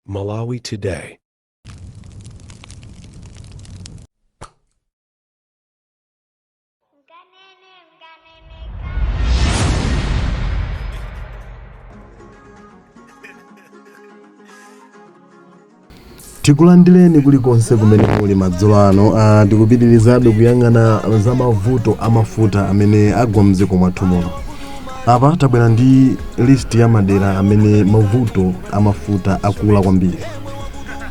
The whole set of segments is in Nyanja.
Malawi Today. Tikulandireni kulikonse kumene muli madzulo ano. Tikupitirizabe kuyang'ana za mavuto amafuta amene agwa mdziko mwathu muno. Apa tabwera ndi list ya madera amene mavuto amafuta akula kwambiri,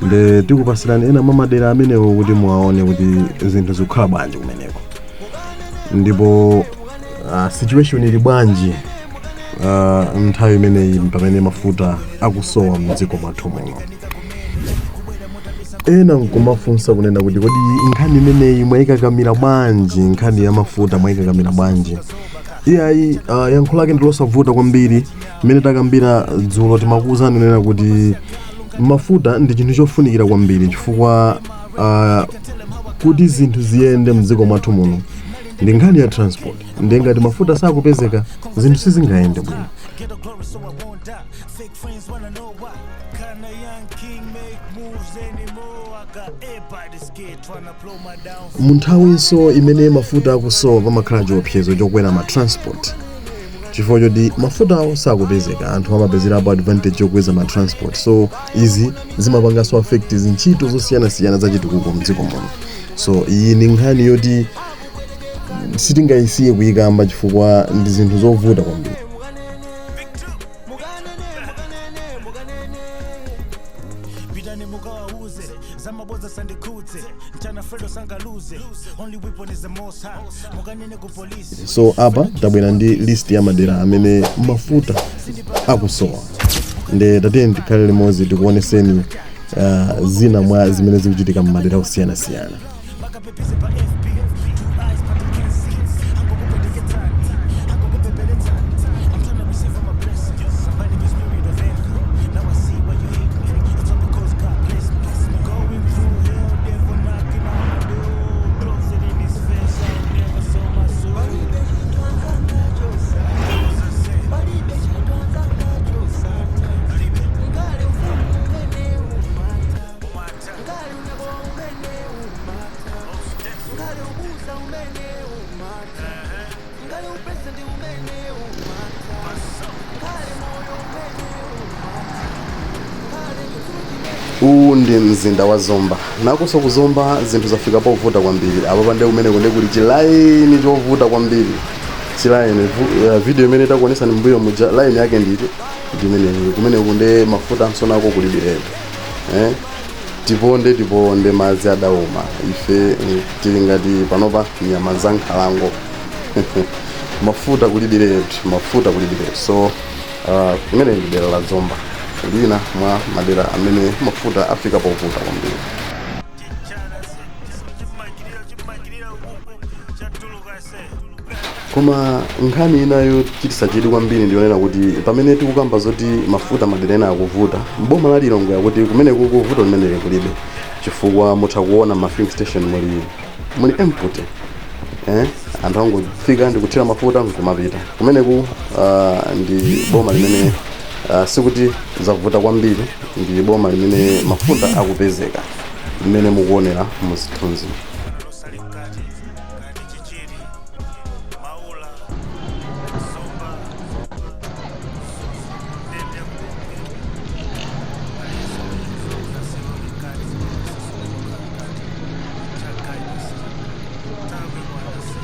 nde tikupasirani ena mwa madera amenewo kuti muwaone kuti zinthu zikukhala bwanji kumeneko, ndipo situation ili bwanji nthawi imeneyi pamene mafuta akusowa mdziko mwathu muno. Ena nkumafunsa kunena kuti kodi nkhani imeneyi mwayikakamira bwanji? Nkhani ya mafuta mwayikakamira bwanji? Iyayi, yankho lake ndilosavuta kwambiri. Mmene takambira dzulo, timakuwuzani kunena kuti mafuta ndi chinthu chofunikira kwambiri, chifukwa kuti zinthu ziyende mdziko mwathu muno ndi nkhani ya transport. Ndiye ngati mafuta sakupezeka, zinthu sizingayende bwino. Get the glory so I won't die. Fake friends wanna know why. Kinda young king make moves anymore. I got everybody scared trying to blow my down. Mu nthawinso imene mafuta akusowa, pamakhala chiopsezo chokwera ma transport, chifukwa choti mafutawo sakupezeka. Anthu amapezerapo advantage yokweza ma transport, so izi zimapanganso affect zintchito zosiyanasiyana zachitukuko mdziko muno. So iyi ndi nkhani yoti sitingayisiye kuyikamba, chifukwa ndi zinthu zovuta kwambiri. Mukanene, mukanene, mukanene. Pitani mukawauze zamaboza sandikhudze mchana Fredo sangaluze. Only weapon is the Most High. Mukanene ku polisi. So apa tabwera ndi list ya madera amene mafuta akusowa, nde tatiyeni tikhale limodzi tikuoneseni zina mwa zimene zikuchitika m'madera osiyanasiyana. Bakapepese pa FB. Two eyes but they can't see. Angokupendeketsani, angokupepeletsani. I'm trying to receive all my blessings. Somebody the spirit of envy. Now I see why you hate me. It's all because God blessed me. Going through hell, devil knocking on my door. Close it in his face. I never sold my soul. Palibe chinthu anzanga chosatha, palibe chinthu anzanga chosatha. Ngale ufumu umene umatha, ngale unyako umene umatha, ngale ubusa umene umatha, ngale upresident umene umatha, ngale moyo umene umatha, ngale chitsulo chimene Uwu ndi mzinda wa Zomba. Nakonso ku Zomba zinthu zafika povuta kwambiri. Apo pande kumeneko ndi kuli chilaini chovuta kwambiri, chilaini. Video imene takuonesani mbuyo muja, line yake nditi ndimeneyi. Kumeneku ndi mafuta nsonako kulibiretu, eh? Tiponde tiponde madzi adauma. Ife tili ngati panopa nyama za nkhalango. Mafuta kulibiretu, mafuta kulibiretu. So kumene ndi dera la Zomba, lina mwa madera amene mafuta afika povuta kwambiri. Chimagirira, chimagirira uku chatuluka se. Koma nkhani ina yochititsa chidwi kwambiri ndiyonena kuti pamene tikukamba zoti mafuta madera ena akuvuta, mboma la Lilongwe akuti kumeneku kuvuta limeneli kulibe, chifukwa mutha kuona ma filling station muli empty, eh? Anthu angofika ndi kuthira mafuta nkumapita kumeneku. Ndi boma limene sikuti zavuta kwambiri, ndi boma limene mafuta akupezeka mmene mukuonera muzithunzi. Losalikati kati Chichiri, Maula, Zomba, Ndende, Mkupi, Aliso, Kati, Chakaisi, Tawe Mwanasi.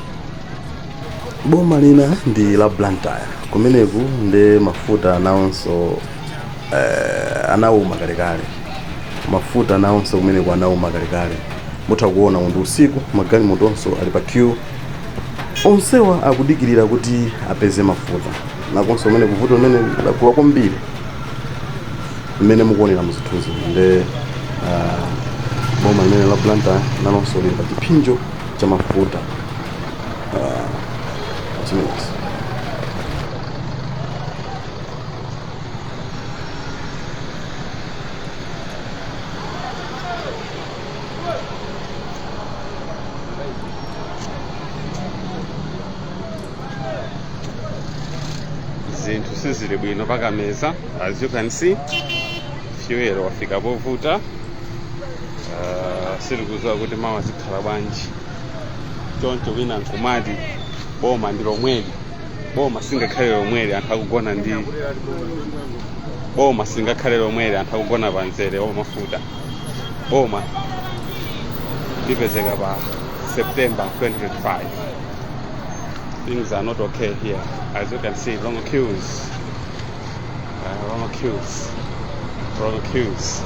Boma lina ndi la Blantyre. Kumeneku ndi mafuta nawonso anawuma kalekale. Mafuta nawonso kumeneku anawuma kalekale. Mutha kuona ndi usiku, magalimoto onso ali pa queue, onsewa akudikirira kuti apeze mafuta. Nakonso kumene kuvuto limene lakula kwambiri mmene mukuonera muzithunzi. Ndi boma limene la Blantyre nalonso lili pa chipsinjo cha mafuta chimenezi. Zinthu sizili bwino pakameza. As you can see, Fuel wafika povuta. Sitikudziwa kuti mawa zikhala bwanji. Choncho wina nkumati boma ndi lomweli, boma singakhale lomweli anthu akugona ndi boma singakhale lomweli anthu akugona pa mzere wa mafuta. Boma lipezeka pa September 2025. Things are not okay here, as you can see. Long queues, long queues, long queues.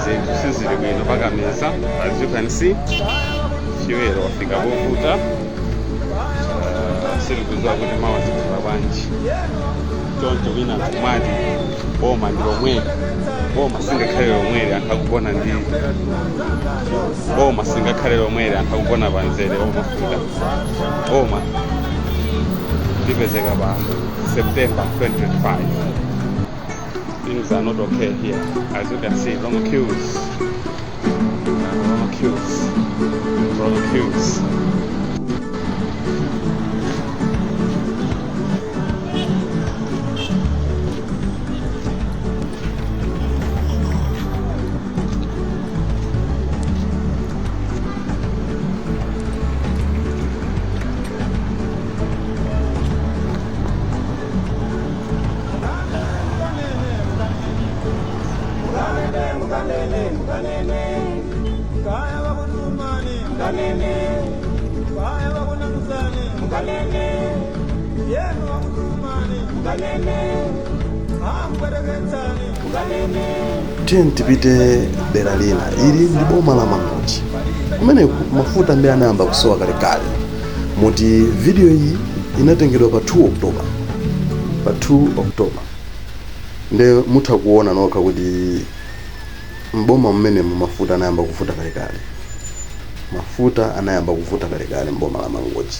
Zinthu sizili bwino pakameza. As you can see, fuel wafika povuta. Sitikudziwa kuti mawa zikhala bwanji. Choncho wina nkumati boma ndi lomweli, boma singakhale lomweli anthu akugona ndi boma singakhale lomweli anthu akugona pa mzere wa mafuta. Boma lipezeka pa September 2025. Things are not okay here, as you can see. Long queues, long queues, long queues. Kaya vakunumane mukanene, kaya vakunamuzane mukanene, yenu vakutumane mukanene, amukwereketsane mukanene. Tiye tipite dera lina. Ili ndi boma la Mangochi. Kumeneku mafuta ndi anayamba kusowa kalekale, moti video iyi inatengedwa pa 2 October, pa 2 October. Nde mutha kuona nokha kuti mboma mmenemu mafuta anayamba kuvuta kalekale. Mafuta anayamba kuvuta kalekale mboma la Mangochi.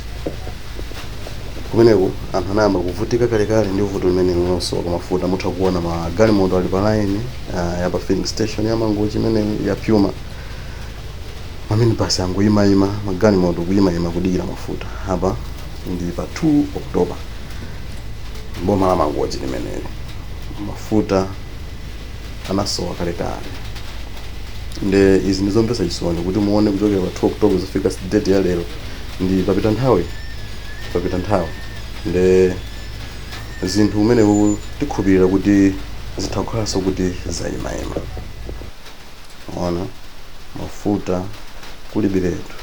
Kumeneku anthu anayamba kuvutika kalekale ndi vuto limene losowa kwa mafuta. Mutha kuona magalimoto ali pa line ya pa filling station ya Mangochi imene ya Puma. Maminibasi angoyimayima, magalimoto kuyimayima kudikira mafuta. Apa ndi pa 2 October, mboma la Mangochi limeneli mafuta anasowa kalekale. Nde izi ndizomvetsa chisoni kuti muone kuchokera pa 2 October zofika date ya lero, ndi papita nthawi, papita nthawi. Nde zinthu kumeneku tikhulupirira kuti zitha kukhalanso kuti zayimayima. Ona mafuta kulibiretu,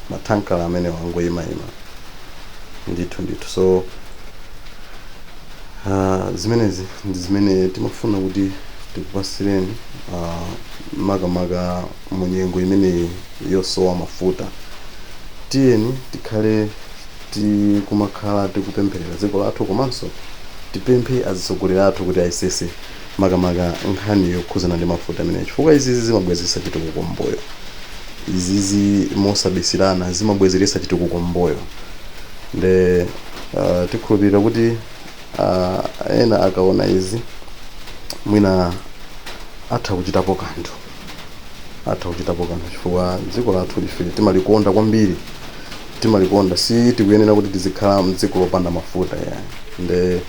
mathankala amene wangoyimayima ndithu ndithu. So zimenezi ndi zimene timafuna kuti tikupasireni, makamaka mu nyengo imeneyi yosowa mafuta. Tiyeni tikhale tikumakhala tikupempherera dziko lathu, komanso tipemphe atsogoleri athu kuti ayesese makamaka nkhani yokhuzana ndi mafuta ameneyi, chifukwa izizi zimabwezeretsa chitukuko m'mbuyo. Izizi mosabisirana zimabwezeretsa chitukuko m'mbuyo. Nde tikhulupirira kuti ena akaona izi mwina atha kuchitapo kanthu. Atha kuchitapo kanthu chifukwa dziko lathu ife timalikonda kwambiri, timalikonda. Si tikuyenera kuti tizikhala mdziko lopanda mafuta ya. Nde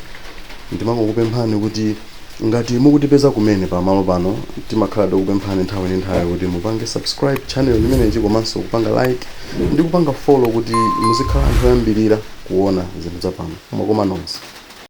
ndimangokupemphani kuti ngati mukutipeza kumene pamalo pano, timakhala tikupemphani nthawi ndi nthawi kuti mupange subscribe channel imeneyi, komanso kupanga like ndi kupanga follow, kuti muzikhala anthu oyambirira kuona zinthu zapano. Mwakoma nonse.